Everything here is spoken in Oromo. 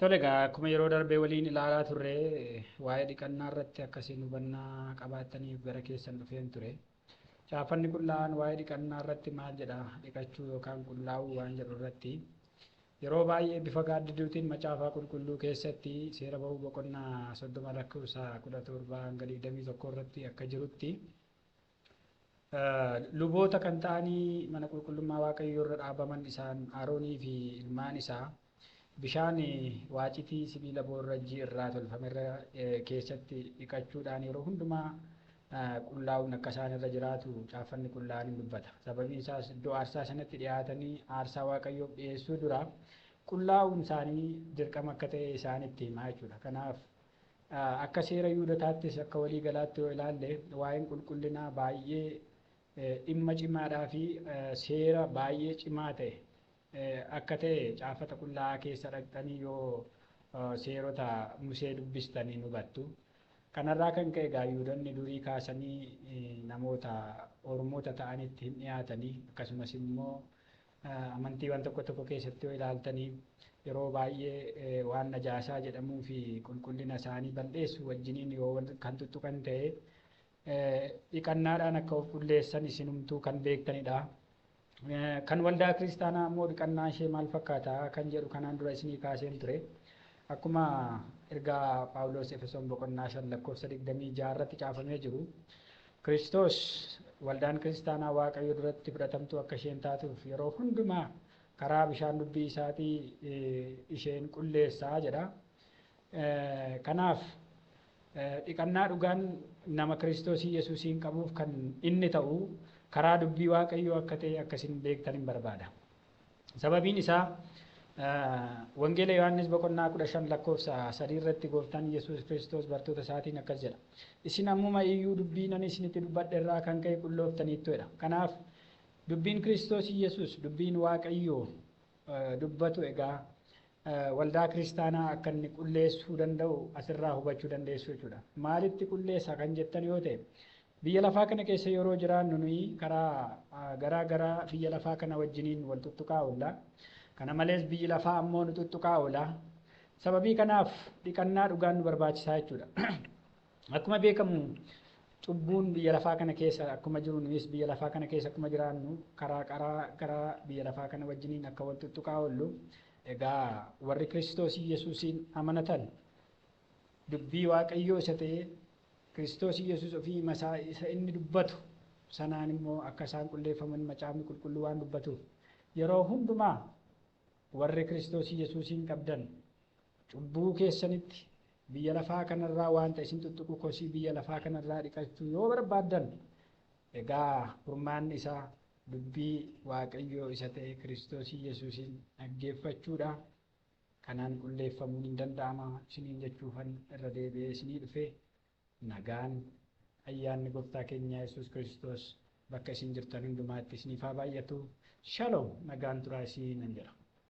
Tole egaa akkuma yeroo darbee waliin ilaalaa turre waa'ee dhiqannaa irratti akkasiin hubannaa qabaattaniif gara keessan dhufeen ture. Caafanni qulqullaa'aan waa'ee dhiqannaa irratti maal jedha? Dhiqachuu yookaan qullaa'uu waan jedhu irratti yeroo baay'ee bifa gaaddiduutiin Macaafa Qulqulluu keessatti Seera Ba'uu boqonnaa 30 lakkoofsa 17 hanga 21 irratti akka jirutti luboota kan ta'anii mana qulqullummaa Waaqayyoo irra dhaabaman isaan Aroonii fi ilmaan isaa bishaan waacitii sibiila boorrajjii irraa tolfame irra keessatti dhiqachuudhaan yeroo hundumaa qullaa'uun akka isaan irra jiraatu caaffanni qullaa'aan hin dubbata. Sababiin isaas iddoo aarsaa sanatti dhiyaatanii aarsaa Waaqayyoof dhiyeessuu dura qullaa'uun isaanii dirqama akka ta'e isaanitti himaa jechuudha. Kanaaf akka seera Yihudotaattis akka walii galaatti yoo ilaalle waa'een qulqullinaa baay'ee dhimma cimaadhaa fi seera baay'ee cimaa ta'e akka ta'e caafata qullaa'aa keessa dhaqxanii yoo seerota Musee dubbistanii hubattu. Kanarraa kan ka'e egaa Yihudoonni durii kaasanii namoota ormoota ta'anitti hin dhiyaatanii, akkasumas immoo amantiiwwan tokko tokko keessatti yoo ilaaltanii yeroo baay'ee waan najaasaa jedhamuu fi qulqullina isaanii bal'eessu wajjiniin yoo kan tuttuqan ta'e dhiqannaadhaan akka of qulleessan isinumtuu kan beektanidha. Kan waldaa kiristaanaa immoo dhiqannaan ishee maal fakkaata kan jedhu kanaan dura isinii kaaseen ture. Akkuma ergaa Phaawulos Efesoon boqonnaa 5 lakkoofsa 26 irratti caafamee jiru, Kiristoos waldaan kiristaanaa Waaqayyo duratti fudhatamtuu akka isheen taatuuf yeroo hundumaa karaa bishaan dubbii isaatii isheen qulleessaa jedha. Kanaaf dhiqannaa dhugaan nama Kiristoos Yesuusiin qabuuf kan inni ta'u karaa dubbii Waaqayyoo akka ta'e akkasin beektan hin barbaada. Sababiin isaa Wangeela Yohaannis boqonnaa 15 lakkoofsa 3 irratti gooftaan Yesuus Kiristoos bartoota isaatiin akkas jedha. Isin ammuma iyyuu dubbii ani isinitti dubbadhe irraa kan ka'e qullooftaniittu jedha. Kanaaf dubbiin Kiristoos Yesuus, dubbiin Waaqayyoo dubbatu egaa waldaa kiristaanaa akka inni qulleessuu danda'u asirraa hubachuu dandeessu jechuudha. Maalitti qulleessa kan jettan yoo ta'e, biyya lafaa kana keessa yeroo jiraannu nuyi karaa garaa garaa biyya lafaa kana wajjiniin wal tuttuqaa oolla. Kana malees biyyi lafaa ammoo nu tuttuqaa oola. Sababii kanaaf dhiqannaa dhugaan nu barbaachisaa jechuudha. Akkuma beekamu cubbuun biyya lafaa kana keessa akkuma jiru, nuyis biyya lafaa kana keessa akkuma jiraannu karaa karaa garaa biyya lafaa kana wajjiniin akka wal tuttuqaa oollu, egaa warri Kiristoos Yesuusiin amanatan dubbii Waaqayyoo isa ta'e Kiristoos Yesuus ofii masaa isa inni dubbatu sanaan immoo akka isaan qulleeffaman Macaafni Qulqulluu waan dubbatuuf, yeroo hundumaa warri Kiristoos Yesuusiin qabdan cubbuu keessanitti biyya lafaa kanarraa wanta isin tuttuqu kosii biyya lafaa kanarraa dhiqachuu yoo barbaaddan, egaa furmaanni isaa dubbii Waaqayyoo isa ta'e Kiristoos Yesuusiin dhaggeeffachuudha. Kanaan qulleeffamuun hin danda'ama isiniin jechuufan irra deebi'ee isinii dhufe. Nagaan ayyaanni gooftaa keenya Yesuus Kiristoos bakka isin jirtan hundumaatti isiniif haa baay'atu. Shalom, nagaan turaa isiniin nan jedha.